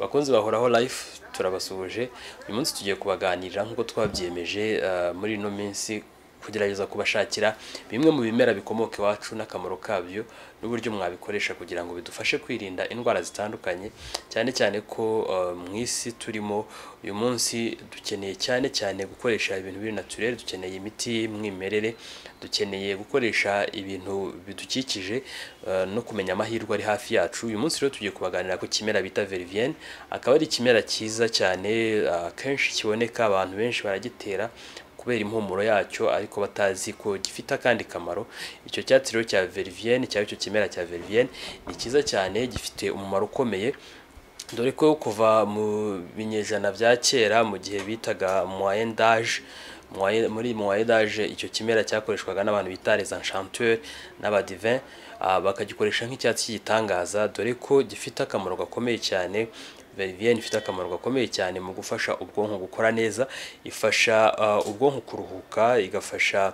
Bakunzi bahoraho Life, turabasuhuje. Uyu munsi tugiye kubaganirira nk'uko twabyiyemeje muri ino minsi kugerageza kubashakira bimwe mu bimera bikomoka iwacu n'akamaro kabyo n'uburyo mwabikoresha kugira ngo bidufashe kwirinda indwara zitandukanye, cyane cyane ko mu isi turimo uyu munsi dukeneye cyane cyane gukoresha ibintu biri naturel, dukeneye imiti y'umwimerere, dukeneye gukoresha ibintu bidukikije no kumenya amahirwe ari hafi yacu. Uyu munsi rero tugiye kubaganira ku kimera bita Verivienne, akaba ari ikimera cyiza cyane, akenshi kiboneka abantu benshi baragitera kubera impumuro yacyo ariko batazi ko gifite akandi kamaro. Icyo cyatsi rero cya Verivienne cyangwa icyo kimera cya Verivienne ni cyiza cyane, gifite umumaro ukomeye, dore ko kuva mu binyejana bya kera mu gihe bitaga Moyen Âge, muri Moyen Âge icyo kimera cyakoreshwaga n'abantu bita les enchanteurs n'abadivins, bakagikoresha nk'icyatsi cy'igitangaza, dore ko gifite akamaro gakomeye cyane. Verivienne ifite akamaro gakomeye cyane mu gufasha ubwonko gukora neza, ifasha ubwonko kuruhuka, igafasha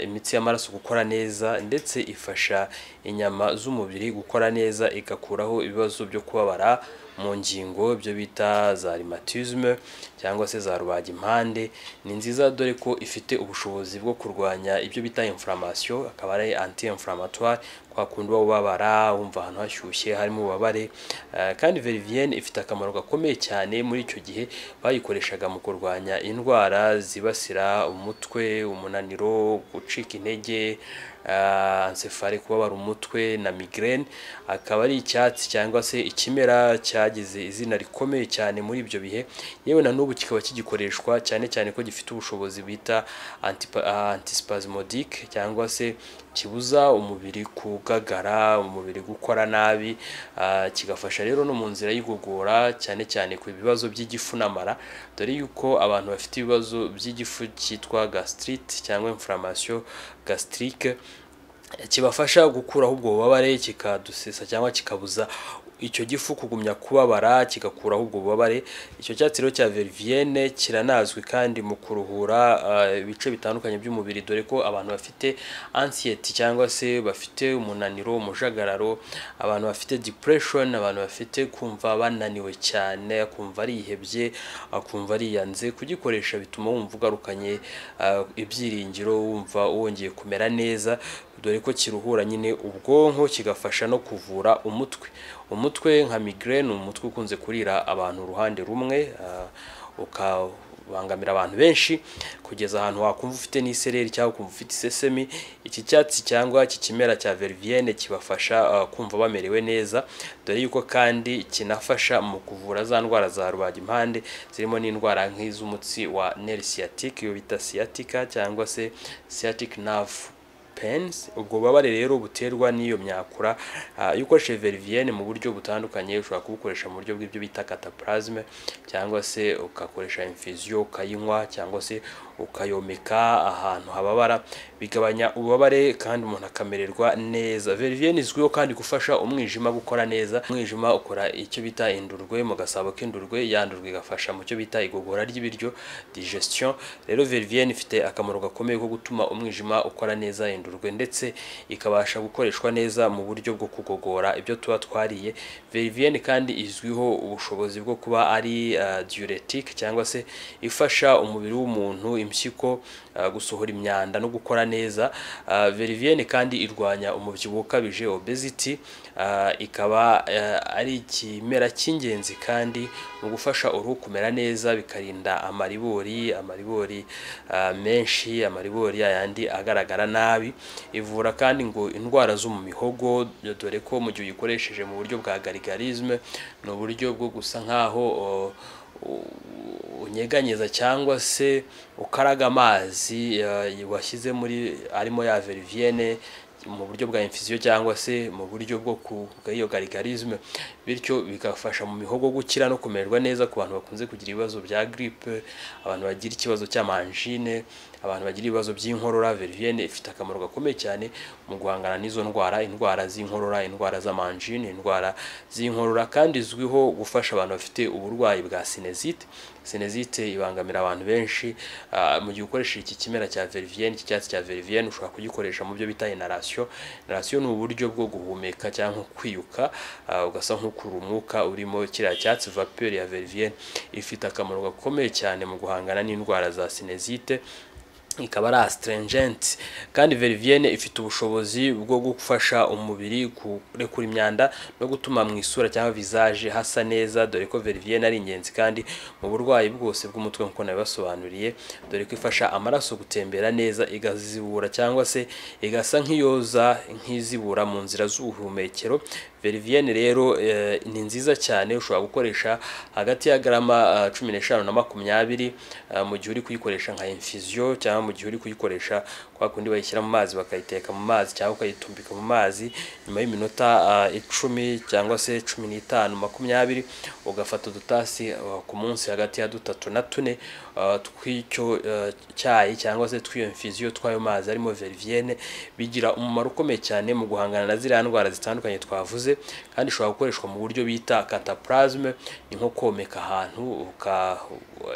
imitsi y'amaraso gukora neza, ndetse ifasha inyama z'umubiri gukora neza, igakuraho ibibazo byo kubabara mu ngingo, ibyo bita za rhumatisme cyangwa se za rubagimpande. Ni nziza dore ko ifite ubushobozi bwo kurwanya ibyo bita inflammation, akaba ari anti inflammatoire, kwa kundi uba ubabara wumva ahantu hashyushye harimo ububabare. Kandi Verivienne ifite akamaro gakomeye cyane. Muri icyo gihe bayikoreshaga mu kurwanya indwara zibasira umutwe, umunaniro, gucika intege, encéphale, kubabara umutwe na migraine. Akaba ari icyatsi cyangwa se ikimera cyagize izina rikomeye cyane muri ibyo bihe, yewe na n'ubu kikaba kigikoreshwa, cyane cyane ko gifite ubushobozi bita antispasmodique cyangwa se kibuza umubiri kugagara, umubiri gukora nabi, kigafasha rero no mu nzira y'igogora, cyane cyane ku bibazo by'igifu n'amara, dore yuko abantu bafite ibibazo by'igifu cyitwa gastrite cyangwa inflammation gastrique kibafasha gukuraho ubwo bubabare, kikadusesa cyangwa kikabuza icyo gifu kugumya kubabara, kigakuraho ubwo bubabare. Icyo cyatsi rero cya Verivienne kiranazwi kandi mu kuruhura ibice bitandukanye by'umubiri, dore ko abantu bafite anxiety cyangwa se bafite umunaniro, umujagararo, abantu bafite depression, abantu bafite kumva bananiwe cyane, akumva arihebye, akumva ariyanze, kugikoresha bituma wumva ugarukanye ibyiringiro, wumva wongeye kumera neza, dore ko kiruhura nyine ubwonko, kigafasha no kuvura umutwe. Umutwe nka migraine, umutwe ukunze kurira abantu uruhande rumwe, ukabangamira abantu benshi kugeza ahantu wakumva ufite n'isereri cyangwa ukumva ufite isesemi. Iki cyatsi cyangwa iki kimera cya Verivienne kibafasha kumva bamerewe neza, dore yuko kandi kinafasha mu kuvura za ndwara za rubagimpande, zirimo n'indwara nk'iz'umutsi wa nerf sciatique, iyo bita sciatica cyangwa se sciatic nerve pains. Ubwo bubabare rero buterwa n'iyo myakura, iyo ukoresheje Verivienne mu buryo butandukanye, ushobora kubukoresha mu buryo bw'ibyo bita cataplasme, cyangwa se ugakoresha infusion ukayinywa, cyangwa se ukayomeka ahantu hababara, bigabanya ububabare kandi umuntu akamererwa neza. Verivienne izwiho kandi gufasha umwijima gukora neza. Umwijima ukora icyo bita indurwe mu gasabo k'indurwe, ya ndurwe igafasha mu cyo bita igogora ry'ibiryo, digestion. Rero Verivienne ifite akamaro gakomeye ko gutuma umwijima ukora neza, indurwe, ndetse ikabasha gukoreshwa neza mu buryo bwo kugogora ibyo tuba twariye. Verivienne kandi izwiho ubushobozi bwo kuba ari diurétique cyangwa se ifasha umubiri w'umuntu, impyiko, gusohora imyanda no gukora neza. Verivienne kandi irwanya umubyibuho ukabije, obesity, ikaba ari ikimera cy'ingenzi kandi mu gufasha uruhu kumera neza, bikarinda amaribori, amaribori menshi, amaribori yayandi agaragara nabi. Ivura kandi ngo indwara zo mu mihogo, dore ko mu gihe uyikoresheje mu buryo bwa gargarisme, ni uburyo bwo gusa nkaho unyeganyeza cyangwa se ukaraga amazi washyize muri arimo ya Verivienne mu buryo bwa infusion cyangwa se mu buryo bwo bw'iyo gargarisme, bityo bigafasha mu mihogo gukira no kumererwa neza ku bantu bakunze kugira ibibazo bya grippe, abantu bagira ikibazo cy'ama angine. Abantu bagira ibibazo by'inkorora, Vervienne ifite akamaro gakomeye cyane mu guhangana n'izo ndwara, indwara z'inkorora, indwara z'amanjine, indwara z'inkorora, kandi izwiho gufasha abantu bafite uburwayi bwa sinezite. Sinezite ibangamira abantu benshi. Mu gihe ukoresha iki kimera cya Vervienne, iki cyatsi cya Vervienne, ushobora kugikoresha mu byo bita inhalation. Inhalation ni uburyo bwo guhumeka cyangwa kwiyuka, ugasa nk'ukurura umwuka urimo kiriya cyatsi. Vapeur ya Vervienne ifite akamaro gakomeye cyane mu guhangana n'indwara za sinezite, ikaba ari astringent. Kandi Vervienne ifite ubushobozi bwo gufasha umubiri kurekura imyanda no gutuma mu isura cyangwa visage hasa neza, dore ko Vervienne ari ingenzi kandi mu burwayi bwose bw'umutwe nk'uko nabibasobanuriye, dore ko ifasha amaraso gutembera neza, igazibura cyangwa se igasa nk'iyoza, nk'izibura mu nzira z'ubuhumekero. Vervienne rero ni nziza cyane, ushobora gukoresha hagati ya garama 15 na 20 mu gihe uri kuyikoresha nka infusion, cyangwa mu gihe uri kuyikoresha kwa kundi bayishyira mu mazi bakayiteka mu mazi cyangwa ukayitumbika mu mazi. Nyuma y'iminota 10 cyangwa se 15, 20, ugafata udutasi ku munsi hagati ya 3 na 4 tw'icyo cyayi cyangwa se tw'iyo infusion, tw'ayo mazi arimo Vervienne, bigira umumaro ukomeye cyane mu guhangana na ziriya ndwara zitandukanye twavuze. Kandi ishobora gukoreshwa mu buryo bita cataplasme, ni nko komeka ahantu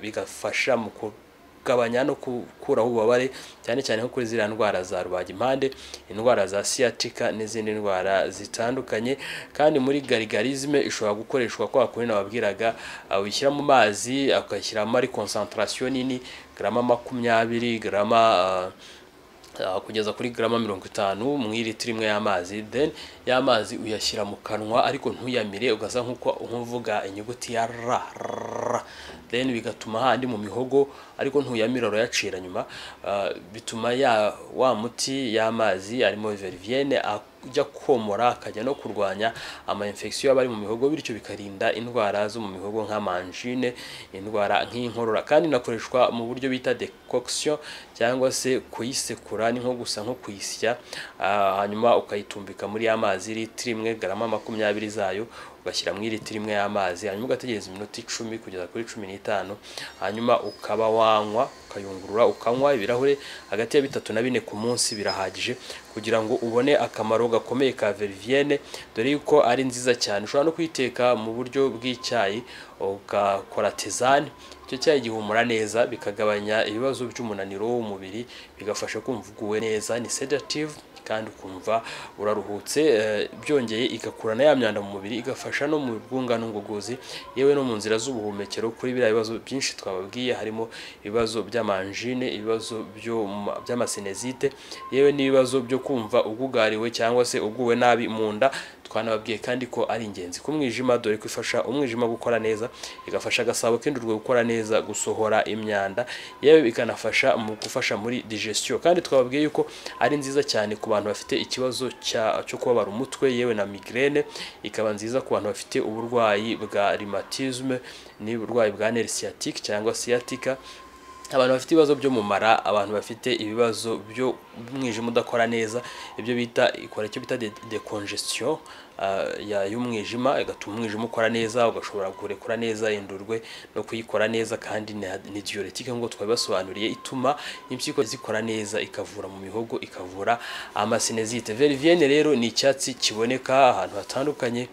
bigafasha mu kugabanya no gukuraho ububabare, cyane cyane nko kuri ziriya ndwara za rubagimpande, indwara za sciatica n'izindi ndwara zitandukanye. Kandi muri gargarisme ishobora gukoreshwa kwa kundi nababwiraga, uyishyira mu mazi ukayishyiramo ari concentration nini, garama 20, garama kugeza kuri garama 50 mu litiro imwe y'amazi. Then y'amazi uyashyira mu kanwa ariko ntuyamire, ugasa nkuko nkuvuga inyuguti ya r, r, then bigatuma handi mu mihogo, ariko ntuyamira, urayacira nyuma. Bituma ya wa muti y'amazi arimo Vervienne ajya komora, akajya no kurwanya ama infection aba ari mu mihogo, bityo bikarinda indwara zo mu mihogo nk'amanjine, indwara nk'inkorora. Kandi inakoreshwa mu buryo bita decoction cyangwa se kuyisekura, ni nko gusa nko kuyisya, hanyuma ukayitumbika muri amazi litiro imwe, garama 20 zayo ugashyira mu litiro imwe y'amazi, hanyuma ugategereza iminota 10 kugeza kuri 15, hanyuma ukaba wanywa, ukayungurura, ukanywa ibirahure hagati ya 3 na 4 ku munsi, birahagije kugira ngo ubone akamaro gakomeye ka Vervienne, dore yuko ari nziza cyane. Ushobora no kuyiteka mu buryo bw'icyayi ugakora tisane, icyo cyayi gihumura neza, bikagabanya ibibazo by'umunaniro w'umubiri, bigafasha kumva uguwe neza, ni sedative kandi ukumva uraruhutse. Byongeye igakurana ya myanda mu mubiri, igafasha no mu rwungano ngogozi, yewe no mu nzira z'ubuhumekero kuri biriya bibazo byinshi twababwiye, harimo ibibazo by'amanjine, ibibazo by'amasinezite, yewe n'ibibazo byo kumva ugugariwe cyangwa se uguwe nabi mu nda. Twanababwiye kandi ko ari ingenzi ku mwijima, dore ko ifasha umwijima gukora neza, igafasha agasabo k'indurwe gukora neza, gusohora imyanda, yewe bikanafasha mu gufasha muri digestion. Kandi twababwiye yuko ari nziza cyane ku bantu bafite ikibazo cyo kubabara umutwe, yewe na migraine. Ikaba nziza ku bantu bafite uburwayi bwa rhumatisme n'uburwayi bwa nerf sciatique cyangwa sciatica, abantu bafite ibibazo byo mu mara, abantu bafite ibibazo byo umwijima udakora neza, ibyo bita ikora icyo bita decongestion y'umwijima, igatuma umwijima ukora neza, ugashobora kurekura neza indurwe no kuyikora neza. Kandi ni diuretique ngo twabibasobanuriye, ituma impyiko zikora neza, ikavura mu mihogo, ikavura amasinezite. Vervienne rero ni icyatsi kiboneka ahantu hatandukanye,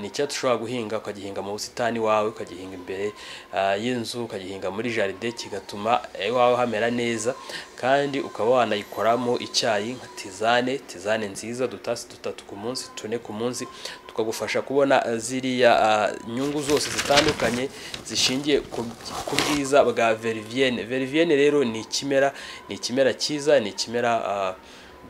ni icyatsi ushobora guhinga, ukagihinga mu busitani wawe, ukagihinga imbere y'inzu, ukagihinga muri jardin, kigatuma iwawe hamera neza. Kandi ukaba wanayikoramo icyayi nka tisane, tisane nziza, udutasi 3 ku munsi, 4 ku munsi, tukagufasha kubona ziriya nyungu zose zitandukanye zishingiye ku bwiza bwa Vervienne. Vervienne rero ni ikimera, ni ikimera cyiza, ni ikimera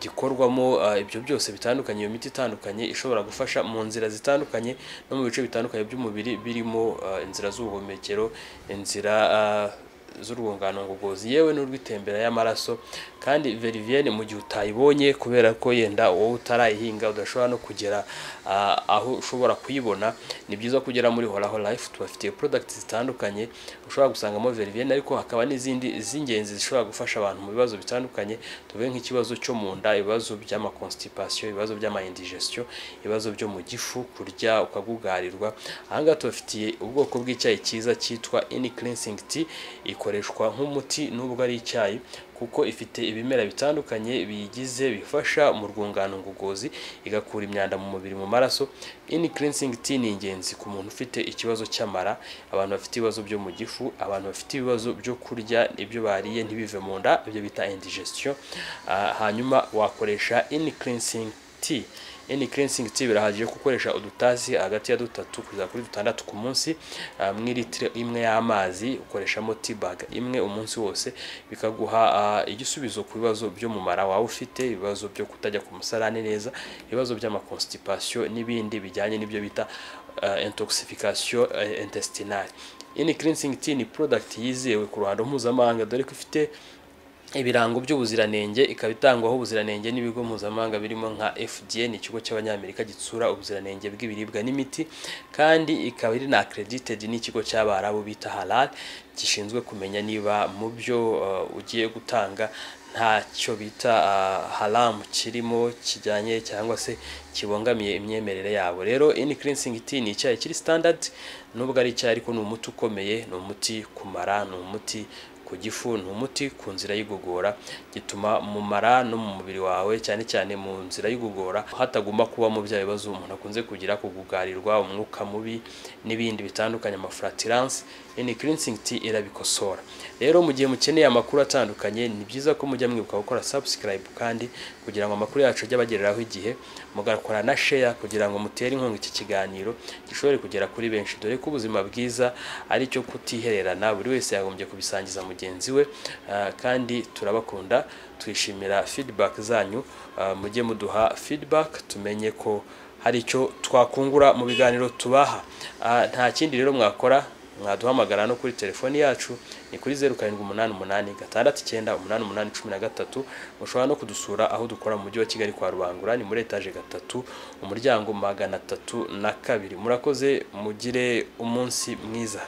gikorwamo ibyo byose bitandukanye, iyo miti itandukanye ishobora gufasha mu nzira zitandukanye no mu bice bitandukanye by'umubiri, birimo inzira z'ubuhumekero, inzira z'urwungano ngogozi, yewe n'urw'itembera y'amaraso. Kandi Vervienne mu gihe utayibonye kubera ko yenda wowe utarayihinga, udashobora no kugera aho ushobora kuyibona, ni byiza kugera muri Horaho Life, tubafitiye products zitandukanye ushobora gusangamo Vervienne, ariko hakaba n'izindi z'ingenzi zishobora gufasha abantu mu bibazo bitandukanye, tuvuge nk'ikibazo cyo mu nda, ibibazo by'ama constipation, ibibazo by'ama indigestion, ibibazo byo mu gifu, kurya ukagugarirwa. Aha ngaha tubafitiye ubwoko bw'icyayi cyiza cyitwa Ini Cleansing Tea. ikoreshwa nk'umuti nubwo ari icyayi, kuko ifite ibimera bitandukanye biyigize bifasha mu rwungano ngogozi, igakura imyanda mu mubiri, mu maraso. Ini cleansing tea ni ingenzi ku muntu ufite ikibazo cy'amara, abantu bafite ibibazo byo mu gifu, abantu bafite ibibazo byo kurya ibyo bariye ntibive mu nda, ibyo bita indigestion. Hanyuma wakoresha ini cleansing tea. Ini cleansing tea birahagije gukoresha udutasi hagati ya 3 kugeza kuri 6 ku munsi, mu litiro imwe y'amazi ukoreshamo tea bag imwe umunsi wose, bikaguha igisubizo ku bibazo byo mu mara wawe ufite, ibibazo byo kutajya ku musarani neza, ibibazo by'amaconstipation n'ibindi bijyanye n'ibyo bita intoxication intestinale. Ini cleansing tea ni product yizewe ku ruhando mpuzamahanga, dore ko ifite ibirango by'ubuziranenge, ikaba itangwaho ubuziranenge n'ibigo mpuzamahanga birimo nka FDA, ni ikigo cy'Abanyamerika gitsura ubuziranenge bw'ibiribwa n'imiti, kandi ikaba iri na accredited n'ikigo cy'Abarabu bita Halal, gishinzwe kumenya niba mu byo ugiye gutanga ntacyo bita haramu kirimo kijyanye cyangwa se kibangamiye imyemerere yabo. Rero ini cleansing tea ni icyayi kiri standard, nubwo ari icyayi ariko ni umuti ukomeye, ni umuti kumara, ni umuti ku gifu, ni umuti ku nzira y'igogora, gituma mu mara no mu mubiri wawe, cyane cyane mu nzira y'igogora, hatagomba kubamo bya bibazo umuntu akunze kugira, kugugarirwa, umwuka mubi n'ibindi bitandukanye, amaflatulence. Ini cleansing tea irabikosora. Rero mu gihe mukeneye amakuru atandukanye, ni byiza ko mujya mwibuka gukora subscribe, kandi kugira ngo amakuru yacu ajye abagereraho igihe, mugakora na share kugira ngo mutere inkunga iki kiganiro gishobore kugera kuri benshi, dore ko ubuzima bwiza ari cyo kutihererana, buri wese yagombye kubisangiza mugenzi we. Kandi turabakunda, twishimira feedback zanyu. Mujye muduha feedback tumenye ko hari icyo twakungura mu biganiro tubaha. Nta kindi rero mwakora, mwaduhamagara no kuri telefoni yacu ni kuri 0788 69 88 13. Mushobora no kudusura aho dukora mu mujyi wa Kigali kwa Rubangura, ni muri etaje 3, umuryango 302. Murakoze, mugire umunsi mwiza.